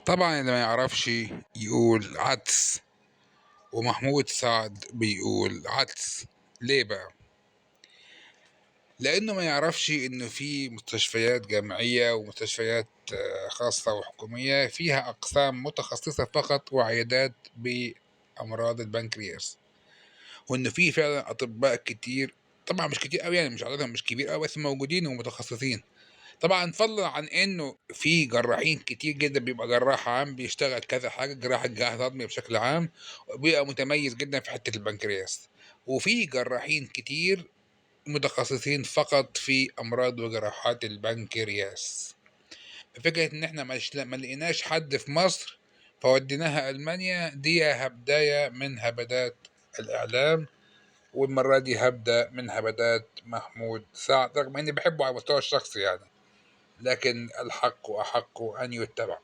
طبعا اللي ما يعرفش يقول عدس، ومحمود سعد بيقول عدس ليه بقى؟ لانه ما يعرفش انه في مستشفيات جامعية ومستشفيات خاصة وحكومية فيها اقسام متخصصة فقط وعيادات بامراض البنكرياس، وانه في فعلا اطباء كتير، طبعا مش كتير قوي يعني، مش عددهم مش كبير قوي، بس موجودين ومتخصصين. طبعا فضلا عن انه في جراحين كتير جدا، بيبقى جراح عام بيشتغل كذا حاجه، جراحه جهاز هضمي بشكل عام، بيبقى متميز جدا في حته البنكرياس. وفي جراحين كتير متخصصين فقط في امراض وجراحات البنكرياس. فكره ان احنا مش ما لقيناش حد في مصر فوديناها المانيا، دي هبدايه من هبدات الاعلام، والمره دي هبدا من هبدات محمود سعد، رغم اني بحبه على المستوى الشخصي يعني، لكن الحق أحق أن يتبع.